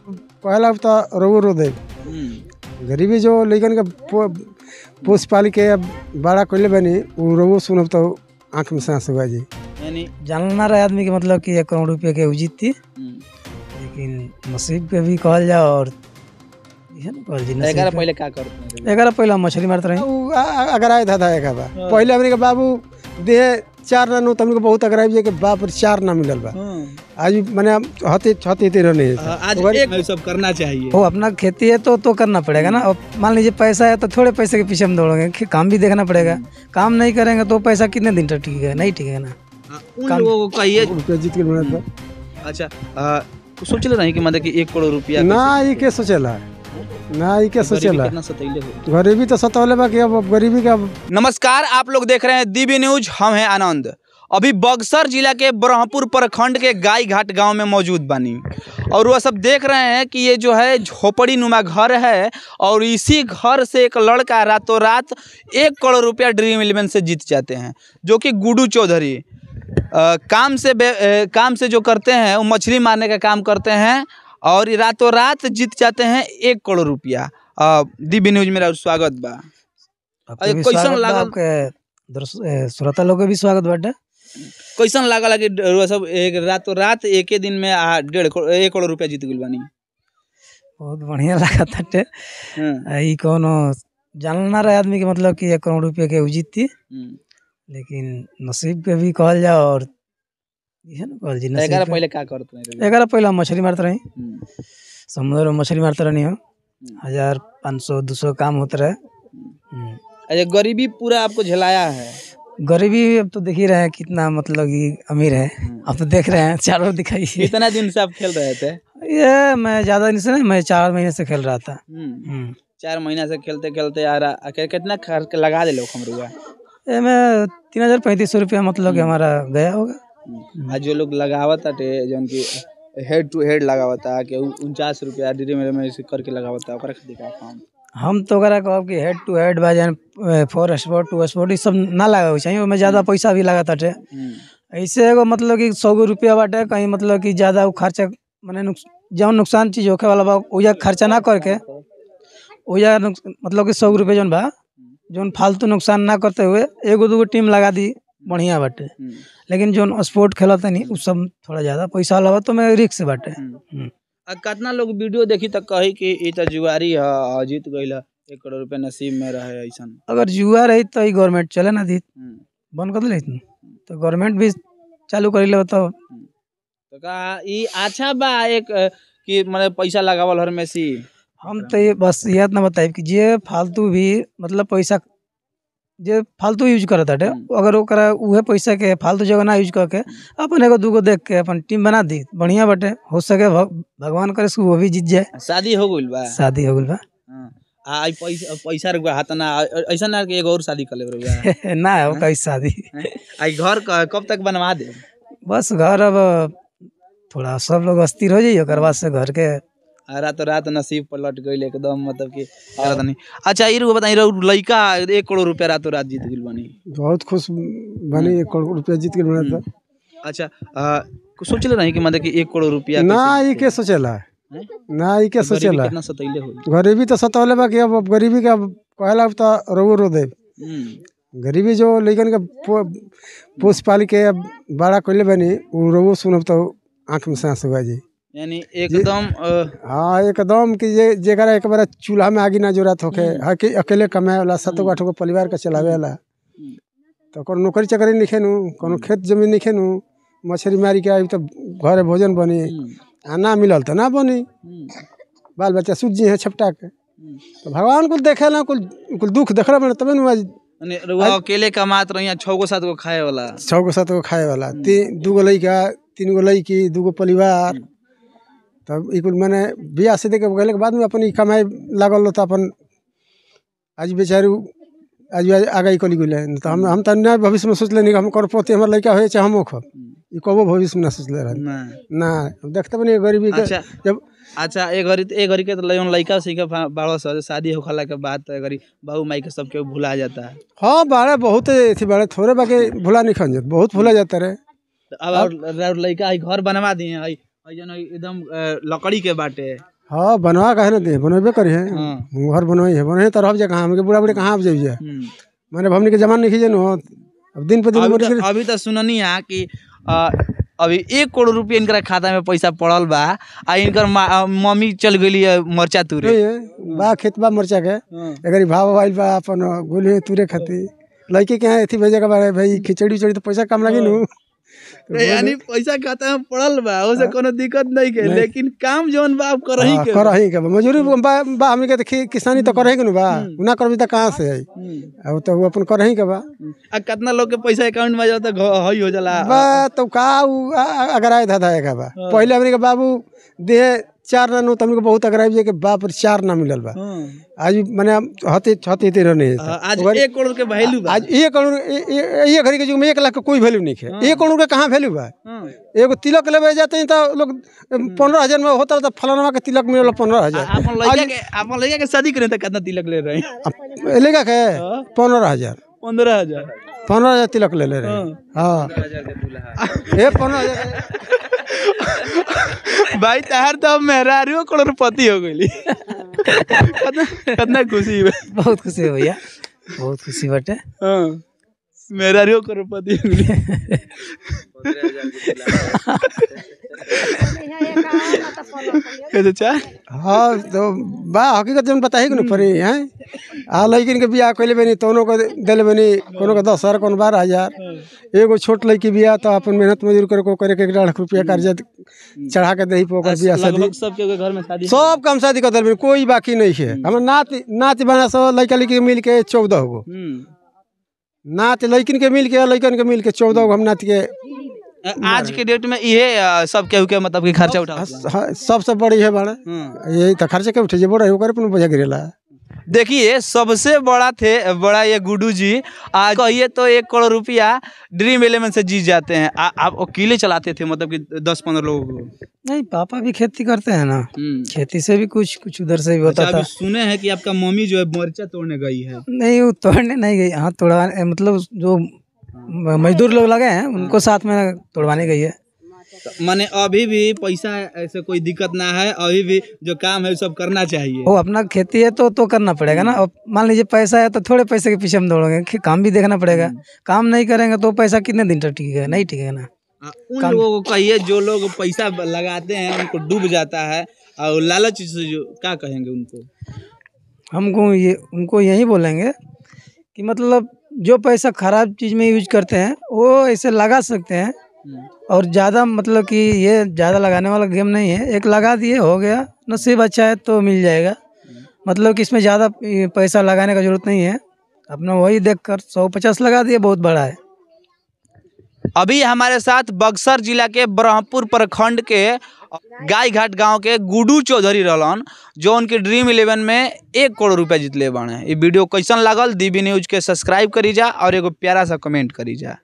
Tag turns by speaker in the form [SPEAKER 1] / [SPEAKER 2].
[SPEAKER 1] कहला तो रो रो दे। गरीबी जो लेकिन के पोस पाल के अब बड़ा कैले बनी वो रो सुनब तो आँख में सांस हुआ जी।
[SPEAKER 2] यानी
[SPEAKER 3] जानना रहे आदमी के मतलब कि 1 करोड़ रुपये के जीतती, लेकिन नसीब के भी कहल जाओ और
[SPEAKER 2] एकरा पहले का करते?
[SPEAKER 3] एकरा पहले हम मछली मारते रही।
[SPEAKER 1] अगर आए था एक बा पहले हमने के बाबू देह 4 ना तो हमने बहुत अगर आई के बाप 4 ना मिलल बा। आज माने हते छते ते रहने
[SPEAKER 2] आज एक सब करना चाहिए।
[SPEAKER 3] वो अपना खेती है तो करना पड़ेगा ना। अब मान लीजिए पैसा है तो थोड़े पैसे के पीछे हम दौड़ेंगे, काम भी देखना पड़ेगा। काम नहीं करेंगे तो पैसा कितने दिन तक टिकेगा? नहीं टिकेगा ना।
[SPEAKER 2] उन लोगों को कहिए
[SPEAKER 1] रुपया जीत के मिलत।
[SPEAKER 2] अच्छा, सोचले नहीं कि मतलब कि 1 करोड़ रुपया
[SPEAKER 1] ना ई के सोचेला ना, ई के सोचेला। गरीबी तो सतौले बा कि अब गरीबी का।
[SPEAKER 2] नमस्कार, आप लोग देख रहे हैं डीबी न्यूज, हम हैं आनंद। अभी बक्सर जिला के ब्रह्मपुर प्रखंड के गाय घाट गांव में मौजूद बानी और वह सब देख रहे हैं कि ये जो है झोपड़ी नुमा घर है और इसी घर से एक लड़का रातों रात 1 करोड़ रुपया ड्रीम इलेवन से जीत जाते हैं, जो कि गुड्डू चौधरी काम से जो करते हैं वो मछली मारने का काम करते हैं और रातों रात जीत जाते हैं 1 करोड़ रुपया। डीबी न्यूज में स्वागत बा।
[SPEAKER 3] कैसन लागल श्रोता लोग के भी स्वागत बाटे।
[SPEAKER 2] कैसन लागल कि सब एक रातों रात एक दिन में 1 करोड़ रुपया जीत गइल बानी?
[SPEAKER 3] बहुत बढ़िया लागत बाटे। ई कोनो जानना रहे आदमी के मतलब कि 1 करोड़ रुपया के जीतती, लेकिन नसीब के भी कहल जाओ और
[SPEAKER 2] एकरा पहले का करते रही?
[SPEAKER 3] एकरा पहले हम मछली मारते रही, समुद्र में मछली मारते रही। 1500-200 काम होते रहे।
[SPEAKER 2] अच्छा, गरीबी पूरा आपको झेलाया है?
[SPEAKER 3] गरीबी अब तो देख ही रहे हैं कितना मतलब कि अमीर है, अब तो देख रहे हैं चारों दिखाई।
[SPEAKER 2] कितना दिन से आप खेल रहे थे?
[SPEAKER 3] ये मैं ज़्यादा दिन से नहीं, मैं 4 महीने से खेल रहा था।
[SPEAKER 2] 4 महीना से खेलते खेलते आ रहा, कितना खर्च लगा दे लोग हम रुआ?
[SPEAKER 3] ये मैं 3500 रुपया मतलब कि हमारा गया होगा।
[SPEAKER 2] आज जो लोग लगावत थे जौन की हेड टू हेड लगावता कि 49 रुपया ड्रीम में करके लगावता, ओकरा खातिर का काम?
[SPEAKER 3] हम तो ओकरा कहब कि हेड टू हेड बा जन 4 स्पॉट 2 स्पॉट ई सब ना लगावे चाहिए, ओमे ज़्यादा पैसा भी लागत बाटे। ऐसे एगो मतलब कि 100 रुपया बाटे कहीं मतलब कि ज़्यादा उ खर्चा माने जौन नुकसान चीज़ होखे वाला बा ओजा खर्चा ना करके ओजा मतलब कि 100 रुपया जौन बा जौन फालतू नुकसान ना करते हुए एगो दूगो टीम लगा दी बढ़िया बाटे। लेकिन जो स्पोर्ट खेलता नहीं उ सब थोड़ा ज़्यादा पैसा वाला बा तो मैं रिस्क बाटे।
[SPEAKER 2] कितना लोग वीडियो देखी तो कही कि ई तो जुआरी है, जीत गइल 1 करोड़ रुपया नसीब में रहे ऐसा।
[SPEAKER 3] अगर जुआ रही तो ई गवर्नमेंट चले ना दी, बंद कर दे तो गवर्नमेंट भी चालू कर ले तो
[SPEAKER 2] का ई अच्छा बा एक कि मतलब पैसा लगावल हर मेसी।
[SPEAKER 3] हम तो ये बस यह ना बताइब कि जे फालतू भी मतलब पैसा जे फालतू यूज करत बाटे, अगर ओकरा उहे पैसा के फालतू जगह ना यूज करके अपन एगो दूगो देख के अपन टीम बना दी बढ़िया बाटे। हो सके भगवान करे वो भी जीत जाए।
[SPEAKER 2] शादी हो गइल बा?
[SPEAKER 3] शादी हो गइल बा।
[SPEAKER 2] आ पैसा पैसा रुपया हाथ ना ऐसा ना कि एगो और शादी कर लेब रुपया
[SPEAKER 3] ना हो कहीं शादी।
[SPEAKER 2] आई घर कब तक बनवा दे?
[SPEAKER 3] बस घर अब थोड़ा सब लोग अस्थिर हो जाइए ओकर बाद से घर के।
[SPEAKER 2] रात रात नसीब पलट गई एकदम मतलब कि नहीं। अच्छा ई रुपया बताई लड़का 1 करोड़ रुपया रातों रात जीत गइल बानी?
[SPEAKER 1] बहुत खुश बनी, 1 करोड़ रुपया जीत गइल बनी।
[SPEAKER 2] अच्छा, सोचले नहीं कि मतलब कि 1 करोड़ रुपया
[SPEAKER 1] ना ई के सोचेला ना, ई के सोचेला।
[SPEAKER 2] कितना सतौले हो?
[SPEAKER 1] गरीबी तो सतौले बा कि अब गरीबी का कहला तो रो रो दे। गरीबी जो लेकिन के पोस पाल के अब बड़ा कैले बनी वो रो सुनब तो आँख में सांस हुआ जी।
[SPEAKER 2] यानी एकदम
[SPEAKER 1] हाँ एकदम कि जे जेकरा एक बार चूल्हा में आगी ना जोरत होके अकेले कमाए वाला 7 गो 8 गो परिवार के चलावे वाला, तो कोनो नौकरी चाकरी नहीं खेनू, कोनो खेत जमीन नहीं खेनू, मछली मारी के आई तो घरे भोजन बनी, आ ना मिलल तो ना बनी, बाल बच्चा सूझ जी है छपटा के। तो भगवान कुल देखे ना, कुल कुल दुख देखल बने तबे न।
[SPEAKER 2] अकेले कमात रही 6 गो 7 गो खाए वाला,
[SPEAKER 1] 6 गो 7 गो खाए वाला, 2 गो लड़का 3 गो लड़की 2 गो परिवार। तब ई कुल मैंने बियाह शादी के गए के बाद में अपन कमाई लागल तो अपन आज बेचारू आज आगे कली गए। तो हम तो ना भविष्य में सोच लेनी हम करोड़पति हमार लड़का हो चाहे हम खब, ई कबो भविष्य में ना सोचले रह ना। देखते बनी गरीबी के जब।
[SPEAKER 2] अच्छा एक घड़ी के तो लड़का सीखे 12 साल शादी होखला के बाद तो घड़ी बाबू माई के सबके भुला जाता है।
[SPEAKER 1] हाँ बाड़े बहुत अथी बाड़े थोड़े बाकी भुला नहीं खन जात, बहुत भुला जाता रहे।
[SPEAKER 2] अब और लड़का घर बनवा दिए एकदम लकड़ी के बाटे।
[SPEAKER 1] हाँ बनवा कहे ना दे, बनबे करी है, घर बनवाई है, बनवाई तो रह जा कहाँ, हमके बूढ़ा बूढ़ी कहाँ अब जाइए, मैंने हमने के जमान नहीं खींचे हो, अब दिन पर दिन।
[SPEAKER 2] अभी तो सुननी है कि अभी 1 करोड़ रुपया इनका खाता में पैसा पड़ल बा, आ इनकर मम्मी चल गई है मरचा तुरे
[SPEAKER 1] बा, खेत बा मरचा के, अगर भाव आइल बा अपन गोली तुरे खाती लड़की के यहाँ अथी भेजे के बारे भाई खिचड़ी उचड़ी तो पैसा कम लगी नू,
[SPEAKER 2] यानी पैसा खाता में पड़ल बा, ओसे कोनो दिक्कत नहीं के, लेकिन काम जोन बा आप करही के,
[SPEAKER 1] करही के मजदूरी बा, हमनी के तो किसानी तो करही के नु बा, ना करबी त कहां से आई, अब तो अपन करही के बा।
[SPEAKER 2] आ कितना लोग के पैसा अकाउंट में जाता हई हो जाला
[SPEAKER 1] बा, तो का अगर आए धाधा का बा। पहले हमनी के बाबू दे 4 ना नु, त हमनी के बहुत अगर आइब के बाप रे 4 ना मिलल बा, आज माने हते छते ते रहने।
[SPEAKER 2] आज 1 करोड़ के वैल्यू बा,
[SPEAKER 1] आज 1 करोड़ ये घड़ी के युग में 1 लाख के कोई वैल्यू नहीं है, 1 करोड़ के कहाँ वैल्यू बा? एगो तिलक लेवे जाते हैं तो लोग 15,000 में होता तो फलाना के तिलक मिलल 15,000।
[SPEAKER 2] अपन लड़का के शादी करें तो कितना तिलक ले रहे हैं?
[SPEAKER 1] लड़का के 15,000
[SPEAKER 2] 15,000
[SPEAKER 1] 15,000 तिलक ले ले रहे हैं। हाँ ये 15,000
[SPEAKER 2] भाई तहार तो मेहरारू करोड़पति हो गई, कितना खुशी है?
[SPEAKER 3] बहुत खुशी है भैया, बहुत खुशी बाटे।
[SPEAKER 2] हाँ मेहरारू करोड़पति हो गई। कैसे?
[SPEAKER 1] हाँ तो बा हकीकत जन बताही के पड़ी हैं, आ लड़किन के बियाह कैले बनी तोनो को दिल बनी, कोनो के 10,000 कोनो 12,000, एगो छोट लड़की बियाह तो अपन मेहनत मजदूर करे को करे के 1.5 लाख रुपया कर्जा चढ़ा के दही पोकर बियाह शादी,
[SPEAKER 2] सबके घर में शादी,
[SPEAKER 1] सब काम शादी कर दिल, कोई बाकी नहीं है। हमर नात नात बना सब लड़का लड़की मिल के 14 गो नात, लड़किन के मिल के लड़कन के मिल के 14 गो हम नात के
[SPEAKER 2] आज के डेट में ये सब केहू के मतलब कि खर्चा उठा
[SPEAKER 1] सबसे बड़ी है बड़ा, यही तो खर्चा के उठे जे बड़ा ओकरे पर बोझा गिरेला।
[SPEAKER 2] देखिए सबसे बड़ा थे बड़ा ये गुड्डू जी, आज कहिए तो 1 करोड़ रुपया ड्रीम इलेवन से जीत जाते हैं। आप अकेले चलाते थे मतलब कि 10-15 लोगों को?
[SPEAKER 3] नहीं, पापा भी खेती करते हैं ना, खेती से भी कुछ कुछ उधर से भी होता था।
[SPEAKER 2] सुने हैं कि आपका मम्मी जो है मरचा तोड़ने गई है?
[SPEAKER 3] नहीं वो तोड़ने नहीं गई, हाँ तोड़वाने मतलब जो मजदूर लोग लगे हैं उनको साथ में तोड़वाने गई है।
[SPEAKER 2] माने अभी भी पैसा ऐसे कोई दिक्कत ना है, अभी भी जो काम है सब करना चाहिए।
[SPEAKER 3] वो अपना खेती है तो करना पड़ेगा ना। अब मान लीजिए पैसा है तो थोड़े पैसे के पीछे हम दौड़ेंगे, काम भी देखना पड़ेगा। काम नहीं करेंगे तो पैसा कितने दिन तक टिकेगा? नहीं टिकेगा ना।
[SPEAKER 2] उन लोगों को कहिए जो लोग पैसा लगाते हैं उनको डूब जाता है और लालच से, जो क्या कहेंगे उनको?
[SPEAKER 3] हमको ये उनको यही बोलेंगे कि मतलब जो पैसा खराब चीज़ में यूज करते हैं वो ऐसे लगा सकते हैं, और ज़्यादा मतलब कि ये ज़्यादा लगाने वाला गेम नहीं है। एक लगा दिए हो गया, नसीब अच्छा है तो मिल जाएगा। मतलब कि इसमें ज़्यादा पैसा लगाने का ज़रूरत नहीं है, अपना वही देखकर 150 लगा दिए बहुत बड़ा है।
[SPEAKER 2] अभी हमारे साथ बक्सर जिला के ब्रह्मपुर प्रखंड के गायघाट गांव के गुड्डू चौधरी रहलन, जो उनके ड्रीम इलेवन में 1 करोड़ रुपया जीतले बाड़े। ये वीडियो कैसन लागल? दीबी न्यूज के सब्सक्राइब करी जा और एगो प्यारा सा कमेंट करी जा।